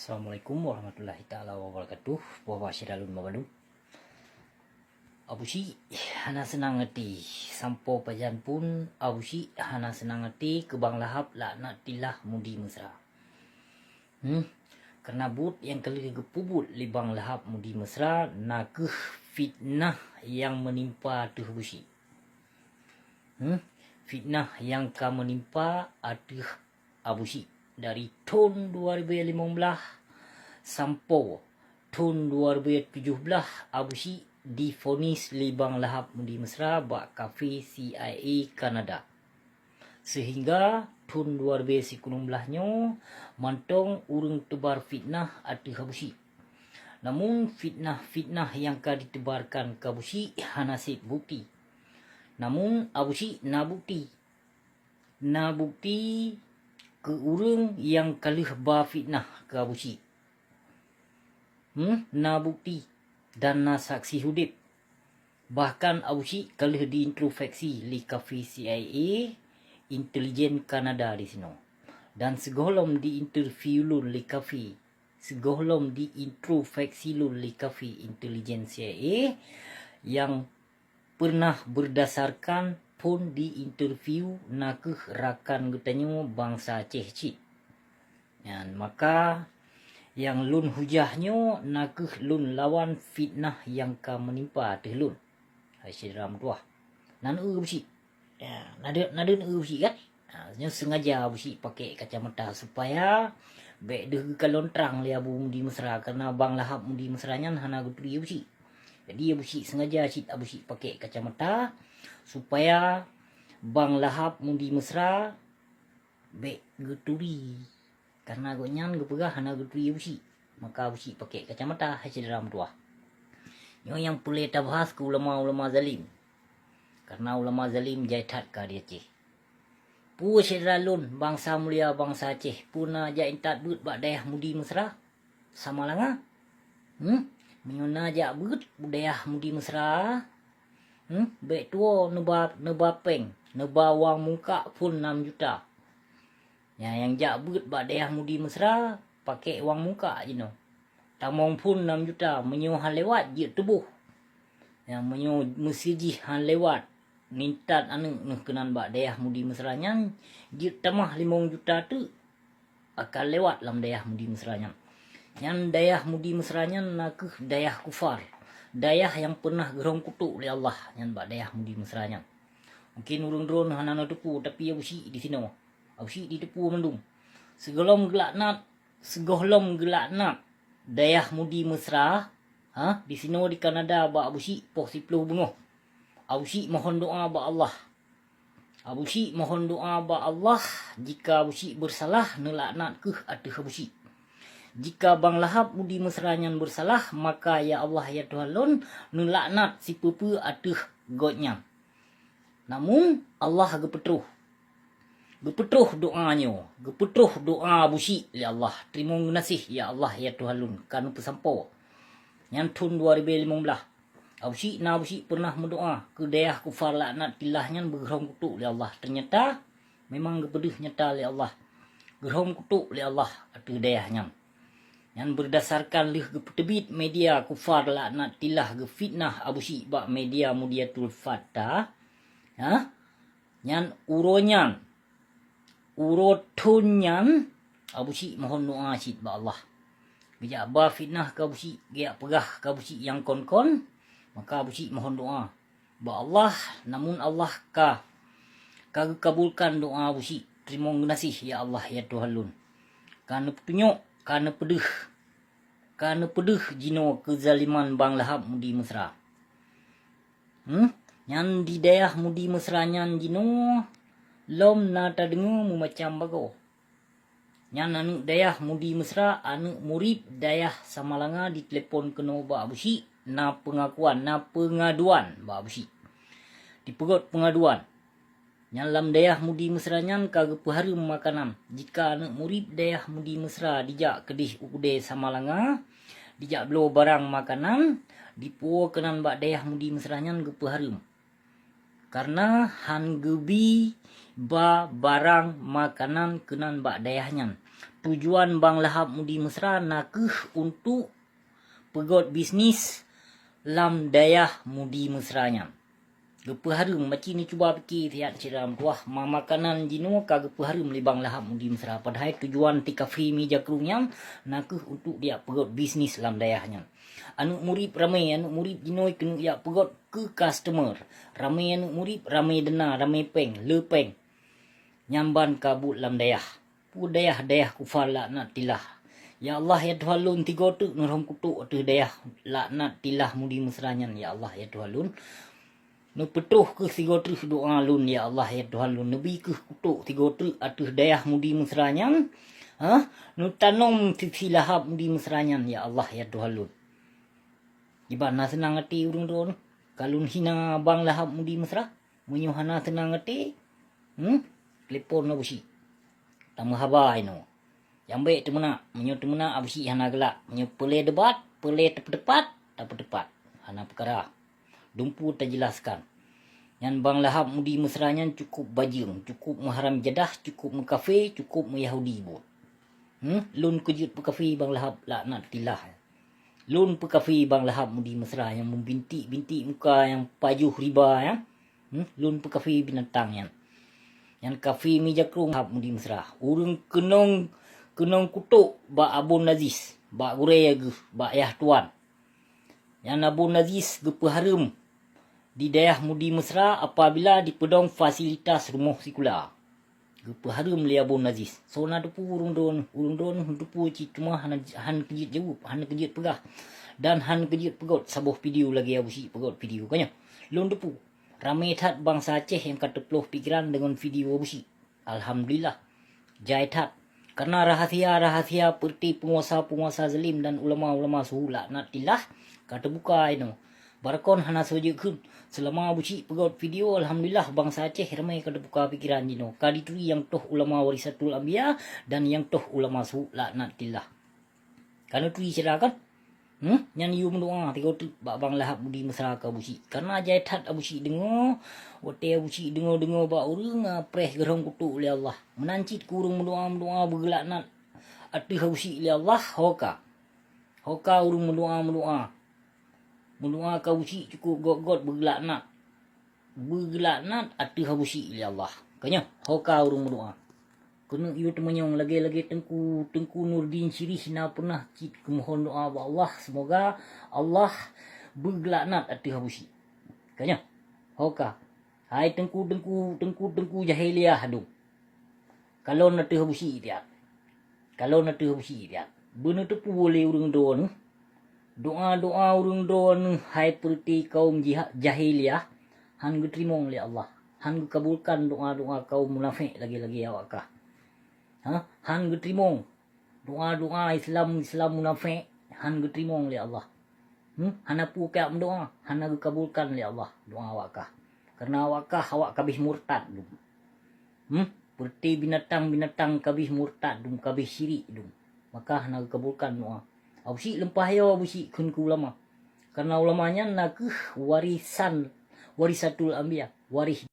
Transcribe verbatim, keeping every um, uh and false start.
Assalamualaikum warahmatullahi taala wabarakatuh. Puah-puah syedara lôn banmandum. Abu Syik hana seunang até. Sampoe pajan pun Abu Syik hana seunang até keu Bang Lahab laknatillah Mudi Mesra. Hmm. Karena buet nyang ka lheueh geupeubuet lé Bang Lahab Mudi Mesra na kheueh fitnah nyang meunimpa ateueh Abu Syik. Hmm. Fitnah nyang ka meunimpa ateueh Abu Syik dari thon dua ribu limong blah sampoe thon dua ribu tujoh blah, Abu Syik divonis lé Bang Lahab Mudi Mesra bak kafé C I A Kanada. Seuhingga thon dua ribu sikureueng blah nyoe mantong ureuëng teubar fitnah ateueh Abu Syik. Namun fitnah-fitnah nyang ka diteubarkan keu Abu Syik hana sép bukti. Namun Abu Syik na bukti. Na bukti keu ureuëng nyang ka lheueh ba fitnah keu Abu Syik. Hmm, na bukti dan na saksi udeb. Bahkan Abu Syik ka lheueh diintrospeksi lé kafé C I A, intelijen Kanada disinoe. Dan sigohlom diinterview lôn lé kafé, sigohlom diintrospeksi lôn lé kafé intelijen C I A nyang pernah berdasarkan phon diinterview na kheueh rakan geutanyoe bansa Aceh cit. Nyan, maka nyang lôn hujah nyoe na kheueh lôn lawan fitnah nyang ka meunimpa ateueh lôn. Hai syedara meutuwah. Na neueu Abu Syik. Ya, na deuh, na deuh neueu Abu Syik kan? Ha, nyoe sengaja Abu Syik pakai kacamata supaya bék deuh geukalon trang lé Abu Mudi Mesra, karena Bang Lahab Mudi Mesra nyan hana geuturi Abu Syik. Jadi Abu Syik sengaja cit Abu Syik pakai kacamata supaya Bang Lahab Mudi Mesra bék geuturi. Karena gobnyan geupeugah hana geuturi Abu Syik, maka Abu Syik pakai kacamata, hai syedara meutuwah. Nyoe nyang peureulée tabahas keu ulama-ulama zalim. Karena ulama zalim jai that ka di Aceh. Peue syedara lôn, bansa mulia, bansa Aceh, peue na jak intat beuet bak dayah Mudi Mesra, Samalanga? Hmm? Meunyoe na jak beuet bak dayah Mudi Mesra, hmm? Bék tuwoe neuba, neuba péng, neuba wang mungkak phon nam juta. Nyang, nyang jak beuet bak dayah Mudi Mesra pakai wang mungkak jinoe. Tamong phon nam juta, meunyoe han lewat jeuet tuboh. Nyang meunyoe meusijih han lewat, intat aneuëk neuh keunan bak dayah Mudi Mesra nyan, jeuet tamah limong juta teuk akan lewat lam dayah Mudi Mesra nyan. Nyan dayah Mudi Mesra nyan na kheueh dayah kufar, dayah nyang pernah geurhom kutok lé Allah nyan bak dayah Mudi Mesra nyan. Mungkin ureuëng droeneuh hana neuteupeue, tapi Abu Syik disinoe. Abu Syik diteupue mandum. Sigohlom geulaknat, sigohlom geulaknat dayah Mudi Mesra, ha, disinoe di Kanada bak Abu Syik poh siploh beungoh. Abu Syik mohon doa bak Allah. Abu Syik mohon doa bak Allah, jika Abu Syik beursalah, neulaknat kheueh ateueh Abu Syik. Jika Bang Lahab Mudi Mesra nyan beursalah, maka ya Allah, ya Tuhan lôn, neulaknat sipeue-peue ateueh gobnyan. Namun, Allah geupeutroh. Geupeutroh doa nyoe, geupeutroh doa Abu Syik lé Allah. Teurimong geunaséh, ya Allah, ya Tuhan lôn, ka neupeusampoe. Nyan thon dua ribu limong blah. Abu Syik na Abu Syik pernah meudoa keu dayah kufar laknatillah nyan beugeurhom kutok lé Allah. Ternyata, memang geupeudeuh nyata lé Allah. Geurhom kutok lé Allah ateueh dayah nyan. Nyan berdasarkan lheueh geupeuteubiet media kufar laknatillah geufitnah Abu Syik bak media Mudiatul Fata. Ha? Nyan uroe nyan, uroe thon nyan, Abu Syik mohon doa cit bak Allah. Geujak ba fitnah keu Abu Syik, geujak peugah keu Abu Syik nyang kon-kon, maka Abu Syik mohon doa bak Allah, namun Allah ka, ka geukabulkan doa Abu Syik. Teurimong geunaséh, ya Allah, ya Tuhan lôn. Ka neupeutunyok, ka neupeudeuh, ka neupeudeuh jinoe keuzaliman Bang Lahab Mudi Mesra. Hmm? Nyan di dayah Mudi Mesra nyan jinoe lom na tadeungoe meumacam bagoe. Nyan aneuëk dayah Mudi Mesra, aneuëk murit dayah Samalanga ditelepon keunoe bak Abu Syik, na peungakuan, na peungaduan bak Abu Syik. Dipeugét peungaduan. Nyan lam dayah Mudi Mesra nyan ka geupeuhareuem makanan. Jika aneuëk murit dayah Mudi Mesra dijak keudeh u keudée Samalanga, dijak bloe barang makanan, dipuwoe keunan bak dayah Mudi Mesra nyan geupeuhareuem. Karena han geubi ba barang makanan keunan bak dayah nyan. Tujuan Bang Lahab Mudi Mesra nakeuh untuk peugöt bisnis lam dayah Mudi Mesra nyan. Geupeuhareuem, maci neucuba pike siat cit lam tuah, ma-, makanan jinoe ka geupeuhareuem lé Bang Lahab Mudi Mesra, padahai tujuan si kafé Mi Jakrong nyan nakeuh untuk dijak peugöt bisnis lam dayah nyan. Aneuk murit ramé, aneuk murit jinoe keuneuk jak peugöt keu customer. Ramé aneuk murit, ramé dana, ramé péng, le péng. Nyan ban ka buet lam dayah. Peue dayah-dayah kufa laknatillah. Ya Allah, ya Tuhan lôn, tigo treuk neurhom kutok ateueh dayah laknatillah Mudi Mesra nyan, ya Allah, ya Tuhan lôn. Neupeutroh keuh sigo treuk doa lôn, ya Allah, ya Tuhan lôn. Neubi keuh kutok sigo treuk ateueh dayah Mudi Mesra nyan. Ha? Neutanom sisi lahab Mudi Mesra nyan, ya Allah, ya Tuhan lôn. Jiban na seunang até ureuëng droeneuh ka lôn hina Bang Lahab Mudi Mesra. Meunyoe hana seunang até, hmm, telepon Abusyik. Tameuhaba inoe. Nyang bék teumeunak, meunyoe teumeunak Abusyik hana geulak. Meunyoe peureulée debat, peureulée teupeutepat, tapeuteupat. Hana peukara. Dumpeue tajelaskan. Nyan Bang Lahab Mudi Mesra nyan cukup bajeueng, cukup meuharam jadah, cukup meukafé, cukup meuyahudi buet. Hmm, lôn keujeuet peukafé Bang Lahab laknatillah. Lôn peukafé Bang Lahab Mudi Mesra nyang meubintik-bintik muka nyang pajoh riba nyan. Hmm, lôn peukafé binatang nyan. Nyan kafé Mi Jakrong Lahab Mudi Mesra. Ureuëng keunong, keunong kutok bak Abon Aziz, bak gurée geuh, bak yah tuan. Nyan Abon Aziz geupeuhareuem di dayah Mudi Mesra apabila dipeudong fasilitas rumoh sikula. Geupeuhareuem lé Abon Aziz. Soe na teupeue ureuëng droeneuh, ureuëng droeneuh teupeue cit teuma hana, hana keujeuet jaweueb, hana keujeuet peugah, dan hana keujeuet peugöt saboh video lagée Abusyik peugöt video ka nyoe. Lôn teupeue, ramé that bansa Aceh nyang ka teuploh pikeran deungon video Abusyik. Alhamdulillah, jai that. Karena rahasia-rahasia peureuté peunguasa-peunguasa zalim dan ulama-ulama su laknatillah ka teubuka inoe. Barakon hana soe jeuet kheun. Seulama Abusyik peugöt video, alhamdulillah, bansa Aceh ramé ka teubuka pikeran jinoe. Ka jituri nyang toh ulama warisatul anbiya dan nyang toh ulama su laknatillah. Ka neuturi syedara kan? Hmm? Nyan yue meudoa tigo treuk bak Bang Lahab Mudi Mesra keu Abusyik. Karena jai that Abusyik deungoe, watée Abusyik deungoe-deungoe bak ureuëng, ah, preh geurhom kutok lé Allah. Meunan cit keu ureuëng meudoa-meudoa beugeulaknat ateueh Abusyik lé Allah, ho ka. Ho ka ureuëng meudoa-meudoa. Meudoa keu Abusyik cukup göt-göt beugeulaknat. Beugeulaknat ateueh Abusyik lé Allah. Ka nyoe, ho ka ureuëng meudoa. Keuneuk yue teumanyong lagée-lagée Teungku, Teungku Nurdin Sirih na peunah cit keumohon doa bak Allah, seumoga Allah beugeulaknat ateueh Abusyik. Ka nyoe, ho ka. Hai teungku-teungku, teungku-teungku jahiliah dum. Kalon ateueh Abusyik tiat. Kalon ateueh Abusyik tiat. Beuneuteupeu lé ureuëng droeneuh. Doa-doa ureuëng droeneuh hai peureuté kaum jiha-, jahiliah, han geuteurimong lé Allah, han geukabulkan doa-doa kaum munafék lagée-lagée awak kah. Ha? Han geuteurimong. Doa-doa Islam, Islam munafék, han geuteurimong lé Allah. Hmm? Hana peue kajak meudoa, hana geukabulkan lé Allah doa awak kah. Karena awak kah, awak kabéh murtad dum. Hmm? Peureuté binatang-binatang kabéh murtad dum, kabéh syirik dum. Maka hana geukabulkan doa. Abusyik leumpah yo, Abusyik kheun keu ulama. Karena ulama nyan nakeuh warisan, warisatul anbiya, waréh